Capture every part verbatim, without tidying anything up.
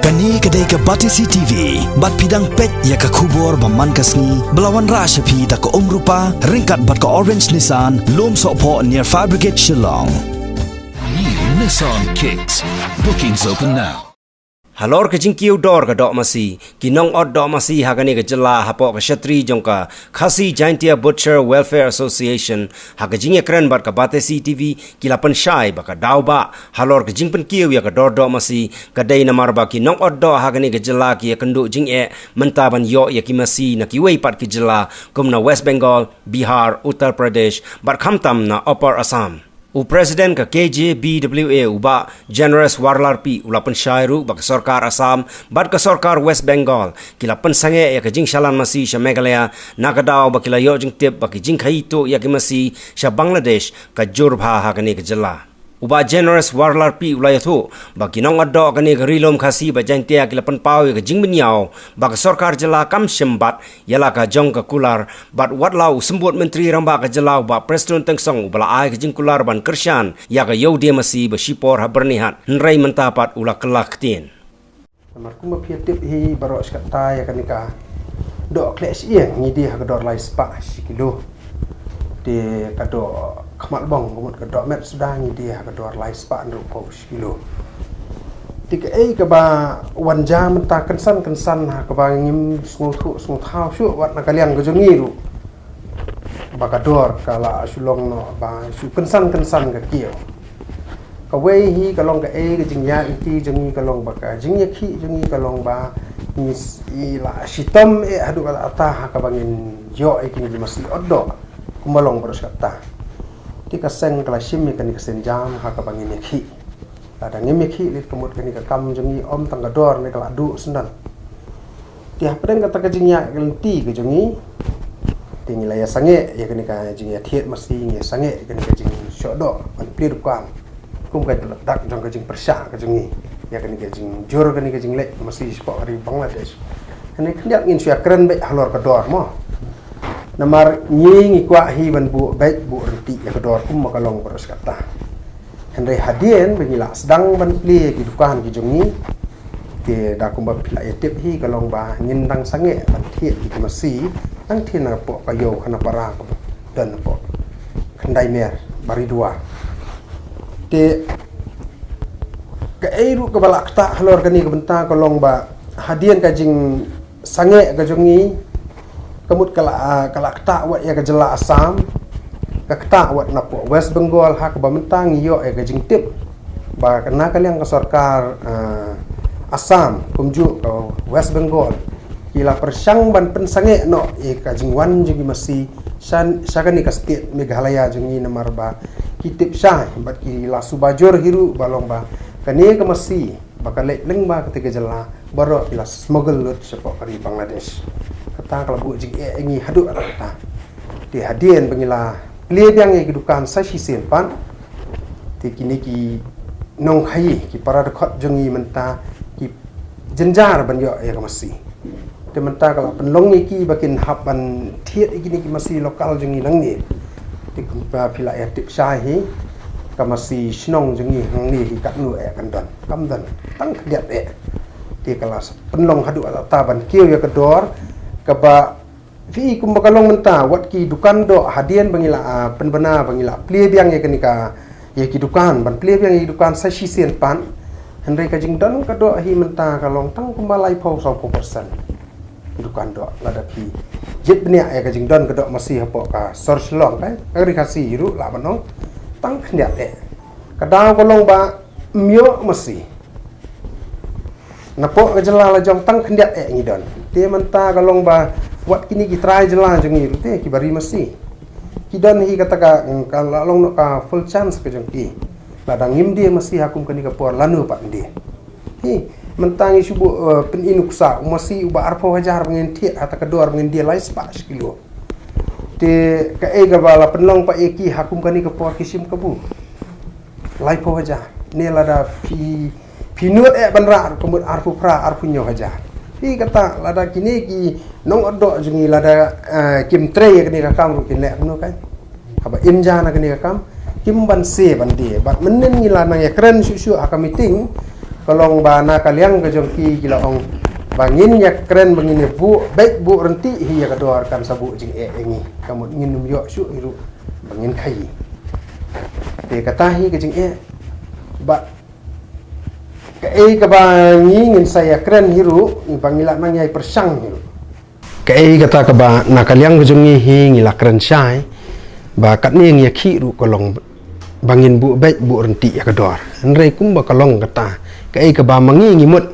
Kane ka dei ka Batesi T V, bad phi dang peit ïa ka khubor ba man ka sngi, ba la wanrah sha phi da ka Umrupa, ryngkat bad ka Orange Nissan, Lum Sohphoh near Fire Brigade Shillong. New Nissan Kicks. Bookings open now. Halor ka jingkiew dor ka doh masi, ki nongot doh masi ha kane ka jylla hapoh ka shatri jong ka Khasi Jaintia Butcher Welfare Association, ha ka jingïakren bad ka Batesi T V, ki la pynshai ba ka daw ba halor ka jingpynkiew ïa ka dor doh masi ka dei namar ba ki nongot doh ha kane ka jylla ki ïakynduh jingeh mynta ban ïoh ïa ki masi na kiwei pat ki jylla kum na West Bengal, Bihar, Uttar Pradesh, bad khamtam na Upper Assam. U President ka K J B W A u Bah Generous Warlarpi u la pynshai ruh ba ka sorkar Assam bad ka sorkar West Bengal ki la pynsangeh ïa ka jingshalan masi sha Meghalaya, na ka daw ba ki la ïoh jingtip ba ki jingkhaïi tuh ïa ki masi sha Bangladesh ka jur bha ha kane ka jylla. U Bah Generous Warlarpi u la ïathuh ba ki nongot doh kane ka Ri Lum Khasi bad Jaintia ki la pynpaw ïa ka jingmynïaw ba ka sorkar jylla kam shim bat ïa la ka jong ka kular, bad wat la u Symbud Myntri Rangbah ka jylla u Bah Prestone Tynsong uba la ai ka jingkular ban kyrshan ïa ka ïew die masi ba shipor ha Byrnihat, hynrei mynta pat u la kylla ktien. Namar kumba phi tip hi baroh shi katta ïa kane ka doh khleh shi ïing ngi die ha ka dor lai spah shi kilo. Te ka doh khmat bong ka mut ka doh met suda ngi die ha ka dor lai spah hynriew phew shi kilo. Te kaei kaba wan jia mynta kynsan kynsan ha kaba ngim sngewthuh sngewthaw shuh wat na ka liang ka jong ngi ruh, ba ka dor ka la shu long noh ba shu kynsan kynsan ka kiew. Kawei hi ka long kaei ka jingïaid lynti jong ngi ka long ba ka jingïakhih jong ngi ka long ba ngi s-, i la shitom eh haduh katta ha kaba ngin ïoh ïa kine ki masi ot doh kumba long baroh shi katta. Te ka seng ka la shim ïa kane ka sienjam ha kaba ngin ïakhih. Lada ngim ïakhih leit ka mut kane ka kam jong ngi ym tang ka dor ne ka la duh sngewdon. Te hapdeng kata ka jingïaid lynti ka jong ngi, te ngi la ïasangeh ïa kane ka jingïathied masi, ngi ïasangeh ïa kane ka jingshoh doh ban plie dukan. Kum ka dak jong ka jingpyrshah ka jong ngi ïa kane ka jingjur kane ka jingleit masi shapoh ka ri Bangladesh. Kane khyndiat ngin shu ïakren beit halor ka dor mo. Namar ngi ngi kwah hi ban buh beit buh ryntih ïa ka dor kumba ka long baroh shi katta. Hynrei hadien ba ngi la sdang ban plie ki dukan ki jong ngi, te da kumba phi la ïatip hi ka long ba ngin dang sangeh ban thied ïa ki masi, dang thied napoh ka ïew khanapara kaba don napoh Khyndai Mer, Baridua. Te kaei ruh kaba la ktah halor kane ka bynta ka long ba hadien ka jing sangeh ka jong ngi, ka mut ka la, ah, ka la ktah wat ïa ka jylla Assam, ka ktah wat napoh West Bengal ha kaba mynta ngi ïoh ïa ka jingtip ba ka na ka liang ka sorkar, ah, Assam kumjuh ka West Bengal ki la pyrshang ban pynsangeh noh ïa ka jingwan jong ki masi sha, sha kane ka state Meghalaya jong ngi namar ba ki tip shai bad ki la suba jur hi ruh ba long ba kane ka masi ba ka leit lyngba kata ka jylla baroh ki la smuggle lut shapoh ka ri Bangladesh. Kata ka la buh jingeh ïa ngi haduh katta. Te hadien ba ngi la plie biang ïa ki dukan sa shisien pat, te kine ki nongkhaïi ki para dkhot jong ngi mynta ki jynjar ban ïoh ïa ka masi. Te mynta ka la pynlong ïa ki ba kin hap ban thied ïa kine ki masi local jong ngi nangne. Te kumba phi la ïatip shai hi, ka masi shnong jong ngi hangne hi katno eh kan don, kam don, tang khyndiat eh. Te ka la pynlong haduh katta ban kiew ïa ka dor kaba phi, kumba ka long mynta wat ki dukan doh hadien ba ngi la, ah, pynbna ba ngi la plie biang ïa kane ka, ïa ki dukan, ban plie biang ïa ki dukan sa shisien pat. Hynrei ka jingdon ka doh hi mynta ka long tang kumba laiphew sawphew percent. Ki dukan doh, lada phi jied bniah ïa ka jingdon ka doh masi hapoh ka sor Shillong, ka ri Khasi ruh lah ban ong tang khyndiat eh. Ka daw ka long ba ym ïoh masi. Napoh ka jylla la jong tang khyndiat eh ngi don. Te mynta ka long ba wat kine ki trai jylla jong ngi ruh te kiba ri masi. Ki don hi kata ka, ka la long noh ka full chance ka jong ki. Lada ngim die masi ha kum kane ka por lano pat die. Hi, mynta ngi shu buh, eh, pyni nuksa, u masi uba arphew hajar ba ngin thied ha kata ka dor ba ngin die lai spah shi kilo. Te kaei kaba la pynlong pat ïa ki ha kum kane ka por ki shim kabu. Laiphew hajar. Ne lada phi, phi nud eh ban rah ka mut arphew phra, arphew hynñiew hajar. Phi kata lada kine ki nongot doh jong ngi lada, eh, kim trei ïa kane ka kam ruh kin leh kumno kai. Haba im ja na kane ka kam, kim banse ban die. Bad mynnin ngi la nang ïakren shuh shuh ha ka meeting, Ka long ba na ka liang ka jong ki ki la ong ba ngin ïa kren ba ngin ïa buh beit buh rynti hi ïa ka dor kan sa buh jingeh ïa ngi. Ka mut ngin ym ïoh shuh hi ruh ba ngin khaïi. Te kata hi ka jingeh ba kaei kaba ngi ngin sa ïa kren hi ruh ba ngi lah nang ïa pyrshang hi ruh. Kaei kata kaba na ka liang ka jong ngi hi ngi la kren shai ba katne ngi ïa khih ruh ka long ba ngin buh beit buh rynti ïa ka dor. Hynrei kumba ka long kata kaei kaba ma ngi ngi mut.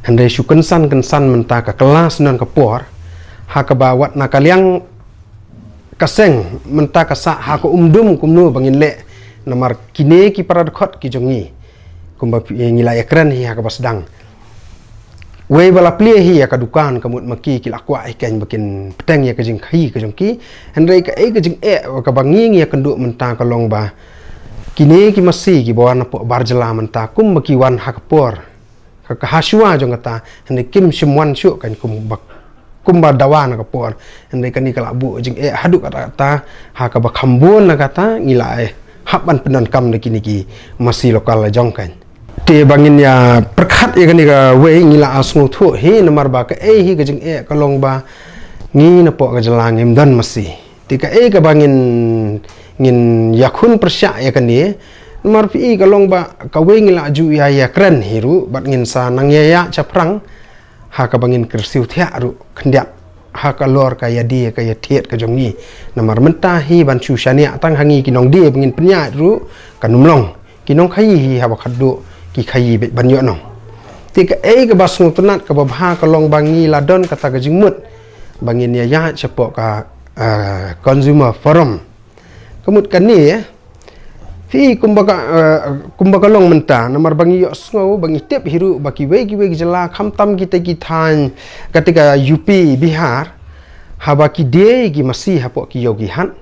Hynrei shu kynsan kynsan mynta ka kylla snon ka por ha kaba wat na ka liang ka seng mynta ka sah ha ka umdum kumno ba ngin leh. Namar kine ki para dkhot ki jong ngi kumba ngi la ïa kren hi ha kaba sdang. Wei ba la plie hi ïa ka dukan ka mut ma ki ki la kwah hi keiñ ba kin pteng ïa ka jingkhaïi ka jong ki. Hynrei kaei ka jingeh kaba ngi ngi ïa kynduh mynta ka long ba kine ki masi kiba wan hapoh bar jylla mynta kumba ki wan ha ka por ka, ka ha shuwa jong kata hynrei kim shym wan shuh keiñ kumba kumba dawa na ka por. Hynrei kane ka la buh jingeh haduh katta katta ha kaba kham bun na kata ngi la eh hap ban pyndonkam da kine ki masi lokal la jong keiñ. Te ba ngin ïa pyrkhat ïa kane kawei ngi la sngewthuh hi namar ba kaei hi ka jingeh ka long ba ngi napoh ka jylla ngim don masi. Te kaei kaba ngin ngin ïakhun pyrshah ïa kane namar phi i ka long ba kawei ngi la ju ïa ïa kren hi ruh bad ngin sa nang ïa ïa chaphrang ha kaba ngin kyrsiew thiah ruh khyndiat ha ka lor ka ïa die ka ïa thied ka jong ngi. Namar mynta hi ban shu shaniah tang ha ngi ki nongdie ba ngin pynïaid ruh kan ym long. Ki nongkhaïi hi haba khatduh ki khaïi beit ban ïoh nong. Te kaei kaba sngewtynnat kaba bha ka long ba ngi la don kata ka jingmut ba ngin ïa ïaid shapoh ka ah, consumer forum. Ka mut kane eh phi kumba ka ah, kumba ka long mynta namar ba ngi ïoh sngew ba ngi tip hi ruh ba kiwei kiwei ki jylla khamtam kita ki thaiñ kata ka U P Bihar haba ki die ki masi hapoh ki ïew ki hat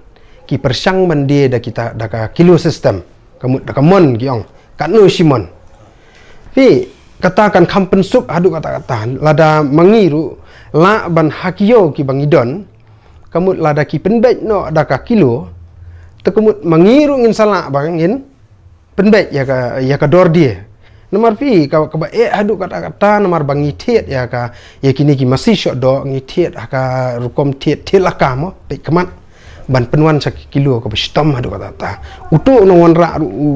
ki pyrshang ban die da kita da ka kilo system. Ka mut da ka mon ki ong katno shi mon. Phi kata kan kham pynsuk haduh katta katta lada ma ngi ruh lah ban ha ki ïew kiba ngi don. Ka mut lada ki pynbeit noh da ka kilo te ka mut ma ngi ruh ngin sa lah ba ngin pynbeit ïa ka ïa ka dor die. Namar phi ka kaba eh haduh katta katta namar ba ngi thied ïa ka ïa kine ki masi shoh doh ngi thied ha ka rukom thied thied la ka mo peit khmat ban pynwan sha ki kilo kaba shitom haduh katta katta. Uto u nongwanrah ruh u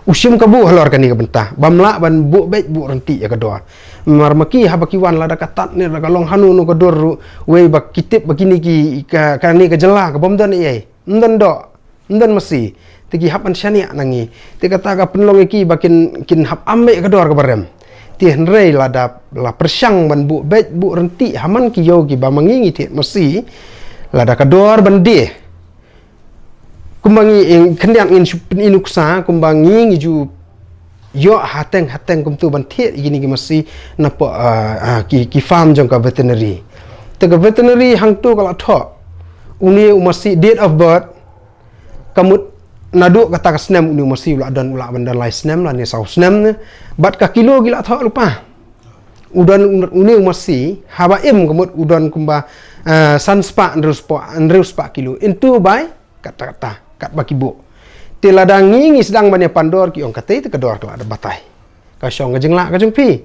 u shim kabu halor kane ka bynta bam lah ban buh beit buh rynti ïa ka dor. Namar ma ki haba ki wan lada ka tad ne lada ka long hano no ka dor ruh wei ba ki tip ba kine ki ka kane ka jylla ka bym don ei ei ym don doh ym don masi. Te ki hap ban shaniah na ngi te kata ka pynlong ïa ki ba kin kin hap am beit ka dor kaba rem. Te hynrei lada la pyrshang ban buh beit buh rynti ha man ki ïew kiba ma ngi ngi thied masi lada ka dor ban die. Kumba ngi khyndiat ngin shu pynïaid nuksa kumba ngi ngi ju ïoh hateng hateng kumtu ban thied ïa kine ki masi napoh ah, ah, ki ki farm jong ka veterinary. Te ka veterinary hangto ka la thoh une u masi date of birth ka mut naduh kata ka snem une u masi u la don u la ban don lai snem lane saw snem ne bad ka kilo ki la thoh lypa. U don une u masi haba im ka mut u don kumba ah, san spah hynriew spah hynriew spah kilo into bai kata kata katba ki buh. Te lada ngi ngi sdang ban ïa pan dor ki ong katei te ka dor ka la da batai. Ka shong ka jinglah ka jong phi.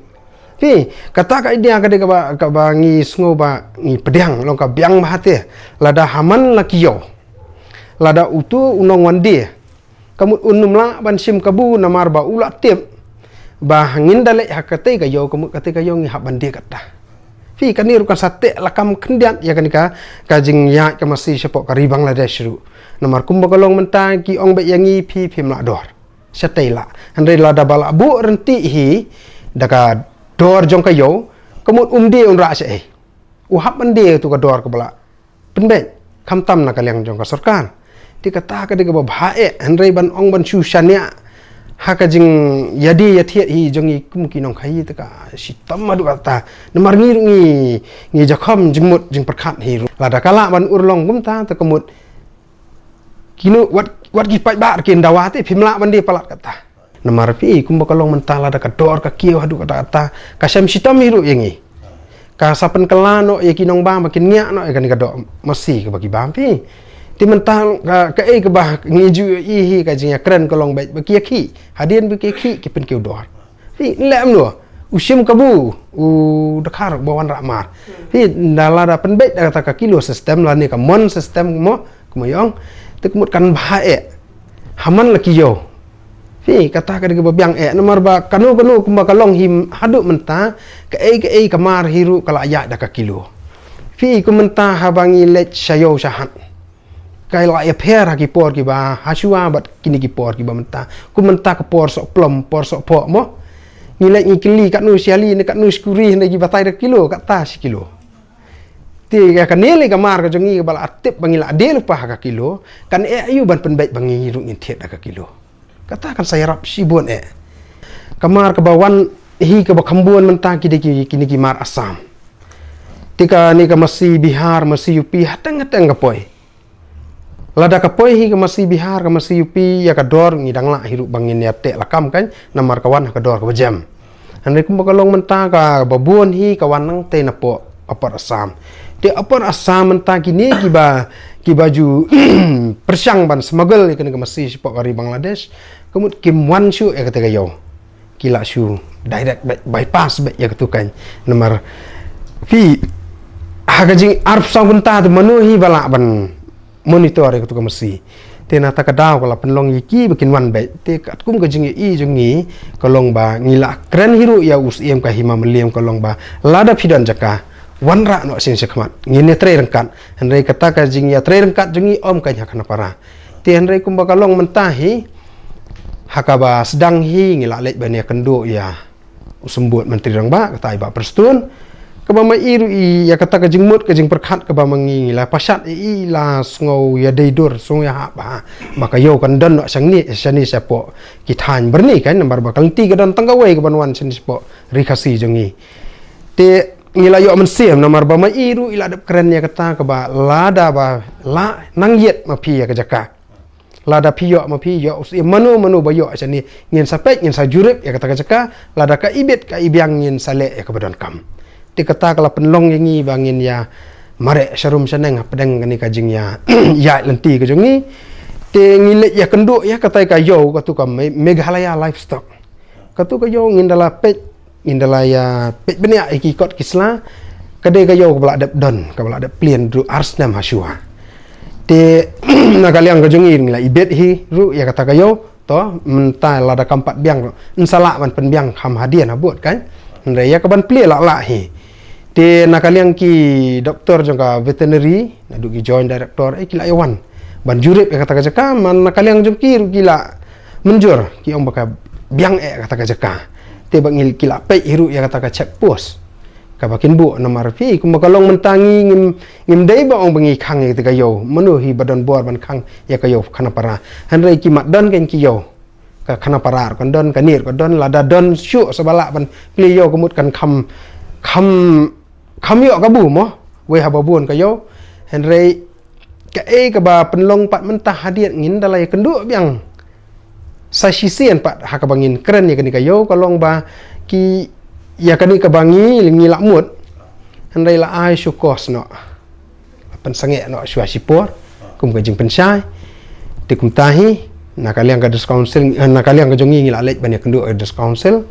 Phi kata ka idea ka dei kaba kaba ngi sngew ba ngi pdiang long ka biang ba hate lada ha man la ki ïew. Lada uto u nongwan die ka mut un ym lah ban shim kabu namar ba u la tip ba ngin da leit ha katei ka ïew ka mut katei ka ïew ngi hap ban die katta. Phi kane ruh kan sa teh lakam khyndiat ïa kane ka ka jingïaid ka masi shapoh ka ri Bangladesh ruh. Namar kumba ka long mynta ki ong beit ïa ngi phi phim lah dor. Shatei lah hynrei lada ba la buh rynti hi da ka dor jong ka ïew ka mut um die un rah shaei. U hap ban die tu ka dor kaba la pynbeit khamtam na ka liang jong ka sorkar. Te kata ka dei kaba bha eh hynrei ban ong ban shu shaniah ha ka jingïadie ïathied hi jong ngi kum ki nongkhaïi te ka shitom haduh katta. Namar ngi ruh ngi ngi jakhom jingmut jingpyrkhat hi ruh lada ka lah ban urlong kumta te ka mut kino wat wat ki paidbah kin dawa te phim lah ban die palat katta. Namar phi kumba ka long mynta lada ka dor ka kiew haduh katta katta ka shem shitom hi ruh ïa ngi. Ka sa pynkylla noh ïa ki nongbam ba kin ngiah noh ïa kane ka doh masi kaba ki bam phi. Te mynta ka kaei kaba ngi ju ïohi hi ka jingïakren ka long beit ba ki ïakhih hadien ba ki ïakhih ki pynkiew dor. Phi leh mano? U shim kabu, u dkhar ba wanrah mar. Phi da lada pynbeit da kata ka kilo system lane ka mon system mo, kumno ïa ong. Te ka mut kan bha eh. Haman la ki ïew. Phi kata ka dei kaba biang eh. Namar ba kano kano kumba ka long hi haduh mynta, kaei kaei ka mar hi ruh ka la ïaid da ka kilo. Phi kum mynta haba ngi leit sha ïew sha hat, ka la ïapher ha ki por kiba hashuwa bad kine ki por kiba mynta. Kum mynta ka por soh plom, por soh phoh mo. Ngi leit ngi kylli katno shi hali ne katno shi kuri, hynrei ki batai da kilo, kata shi kilo. Te ïa kane lei ka mar ka jong ngi kaba la tip ba ngi la die lypa ha ka kilo, kan eh aïu ban pynbeit ba ngi ruh ngin thied da ka kilo. Kata kan sa ïarap shibun eh. Ka mar kaba wan hi kaba kham bun mynta ki dei ki, kine ki mar Assam. Te kane ka masi Bihar, masi U P, hateng hateng ka poi. Lada ka poi hi ka masi Bihar, ka masi U P, ïa ka dor ngi dang lah hi ruh ba ngin ïa teh lakam kan, namar ka wan ha ka dor kaba jem. Hynrei kumba ka long mynta kaba bun hi ka wan nangtei napoh Upper Assam. Te Upper Assam mynta kine kiba, kiba ju pyrshang ban smuggle ïa kane ka masi shapoh ka ri Bangladesh, ka mut kim wan shuh ïa kata ka ïew. Ki la shu direct beit, bypass beit ïa katu kan. Namar phi ha ka jing arphew saw kynta te mano hi ba lah ban monitor ïa katu ka masi. Te na ta ka daw ka la pynlong ïa ki ba kin wan beit. Te katkum ka jingïohi jong ngi ka long ba ngi la kren hi ruh ïa u Syiem ka Hima Mylliem ka long ba lada phi don jaka, wanrah noh sien shakhmat. Ngin ïa trei ryngkat. Hynrei kata ka jingïa trei ryngkat jong ngi ym kan ha Khanapara. Te hynrei kumba ka long mynta hi, ha kaba sdang hi ngi la leit ban ïa kynduh ïa u Symbud Myntri Rangbah, kata i Bah Prestone. Kaba ma i ruh i ïa kata ka jingmut ka jingpyrkhat kaba ma ngi, ngi la pashat i, i la sngew ïa dei dur, sngew ïa hap ba, ba ka ïew kan don noh shane, shane shapoh ki thaiñ byrni kan, namar ba ka lynti ka don tang kawei kaban wan shane shapoh ri Khasi jong ngi. Te ngi la ïoh mynsiem namar ba ma i ruh i la dep kren ïa kata kaba lada ba lah nang ïit ma phi ïa ka jaka. Lada phi ïoh ma phi ïoh, u Syiem mano mano ba ïoh shane, ngin sa peit, ngin sa jurip ïa kata ka jaka, lada ka ibit ka ibiang ngin sa leh ïa kaba donkam. Te kata ka la pynlong ïa ngi ba ngin ïa mareh sharum shaneng hapdeng kane ka jingïa ïaid lynti ka jong ngi. Te ngi leit ïa kynduh ïa kata ka ïew, katu ka Me-, Meghalaya Livestock. Katu ka ïew ngin da la peit, ngin da la ïa peit bniah ïa ki kot ki sla. Ka dei ka ïew kaba la dep don, kaba la dep plie naduh ar snem hashuwa. Te na ka liang ka jong ngi ngi la ibit hi ruh ïa kata ka ïew. To mynta lada kam pat biang ruh, yn sa lah ban pynbiang kham hadien habud kan. Hynrei ïa kaban plie la lah hi. Te na ka liang ki doktor jong ka veterinary, naduh ki joint director, eh, ki la ïa wan ban jurip ïa kata ka jaka, man na ka liang jong ki ruh ki la mynjur, ki ong ba ka biang eh kata ka jaka. Te ba ngi ki la peit hi ruh ïa kata ka check post kaba kin buh, namar phi kumba ka long mynta ngi ngim, ngim dei ba ong ba ngi khang ïa kata ka ïew. Mano hi ba don bor ban khang ïa ka ïew Khanapara? Hynrei ki mat don kan ki ïew. Ka Khanapara ruh kan don, kane ruh kan don, lada don shuh sa ba lah ban plie ïew ka mut kan kham, kham, kham ïoh kabu mo. Wei haba bun ka ïew. Hynrei kaei kaba pynlong pat mynta hadien ngin da la ïa kynduh biang sa shisien pat ha kaba ngin kren ïa kane ka ïew ka long ba ki ïa kane kaba ngi, ngi la mut. Hynrei la ai shu kos noh. Pynsangeh noh shuwa shipor kum ka jingpynshai. Te kumta hi na ka liang ka District Council, eh, na ka liang ka jong ngi ngi la leit ban ïa kynduh ka District Council.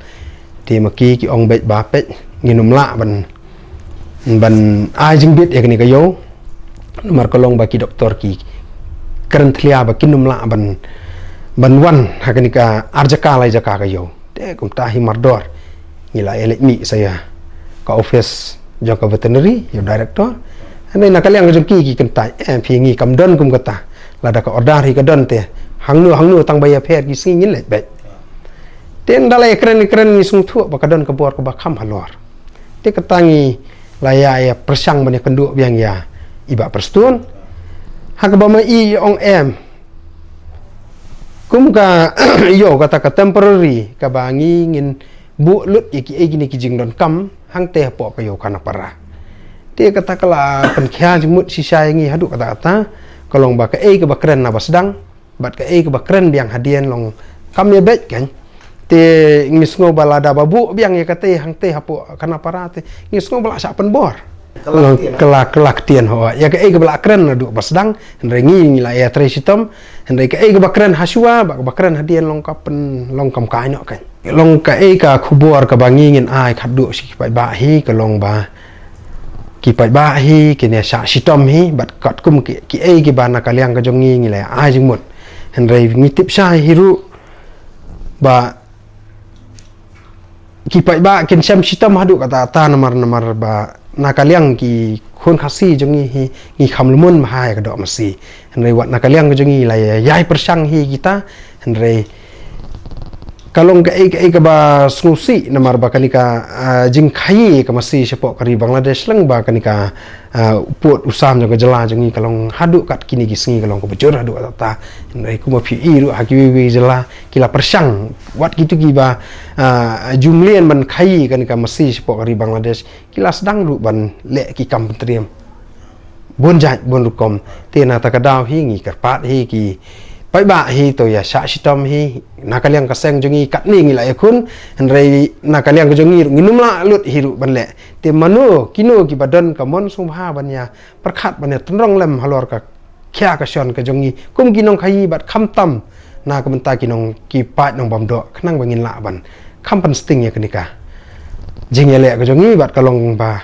Te ma ki ki ong beit ba peit ngin ym lah ban, ban ai jingbit ïa kane ka ïew. Namar ka long ba ki doktor ki kren thlia ba kin ym lah ban, ban wan ha kane ka ar jaka lai jaka ka ïew. Te kumta hi mardor ngi la ïa leit mih sa ïa ka office jong ka veterinary, ïa u director. Hynrei na ka liang jong ki ki kyntait, eh, phi ngi kam don kum kata. Lada ka order hi ka don te hangno hangno tang ba ïapher ki sngi ngin leit beit. Te ynda la ïa kren kren ngi sngewthuh ba ka don ka bor kaba kham halor. Te kata ngi la ïa, ïa pyrshang ban ïa kynduh biang ïa i Bah Prestone. Ha kaba ma i ong em, kum ka ïew kata ka temporary kaba ngi ngin buh lut ïa kiei kine ki jingdonkam hangtei hapoh ka ïew Khanapara. Te kata ka la pynkhia jingmut shisha ïa ngi haduh katta katta. Ka long ba kaei kaba kren na ba sdang bad kaei kaba kren biang hadien long kam ïa beit kan. Te ngi sngew ba lada ba buh biang ïa katei hangtei hapoh Khanapara te ngi sngew ba la shah pynbor. Ka la ktien, ka la, ka la ktien ho. Ïa kaei kaba la kren naduh ba sdang, hynrei ngi ngi la ïatrei shitom, hynrei kaei kaba kren ha shuwa bad kaba kren hadien long ka pyn, long kam kai noh kan. Long kaei ka khubor kaba ngi ngin ai khatduh sha ki paidbah hi ka long ba ki paidbah hi kin ïa shah shitom hi bad katkum ki, kiei kiba na ka liang ka jong ngi ngi la ai jingmut. Hynrei ngi tip shai hi ruh ba ki paidbah kin shem shitom haduh katta katta namar, namar ba na ka liang ki khun Khasi jong ngi hi ngi kham lum bha ïa ka doh masi. Hynrei wat na ka liang ka jong ngi la ïai pyrshang hi kita, hynrei ka long kaei kaei kaba sngewsih namar ba kane ka, ah, jingkhaïi ka masi shapoh ka ri Bangladesh lem bad kane ka, ah, u pud u sam jong ka jylla jong ngi ka long haduh kat kine ki sngi ka long kaba jur haduh katta katta. Hynrei kumba phi i ruh ha kiwei kiwei ki jylla ki la pyrshang, wat kito kiba, ah, ju mlien ban khaïi kane ka masi shapoh ka ri Bangladesh ki la sdang ruh ban leh ki kam pyntriem bun jait bun rukom. Te na kata ka daw hi ngi kyrpad hi ki paidbah hi to ïa shah shitom hi, na ka liang ka seng jong ngi katne ngi la ïakhun, hynrei na ka liang ka jong ngi ruh ngim lah lut hi ruh ban leh. Te mano kino kiba don ka mon sngewbha ban ïa pyrkhat ban ïa tynrong lem halor ka khia ka shon ka jong ngi kum ki nongkhaïi bad khamtam na ka bynta ki nong, ki paid nongbam doh khnang ba ngin lah ban kham pynsting ïa kane ka jingïaleh ka jong ngi bad ka long ba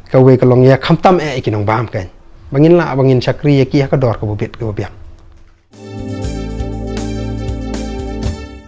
kawei ka long ïa khamtam eh ïa ki nongbam kan ba ngin lah ba ngin shakri ïa ki ha ka dor kaba bit kaba biang.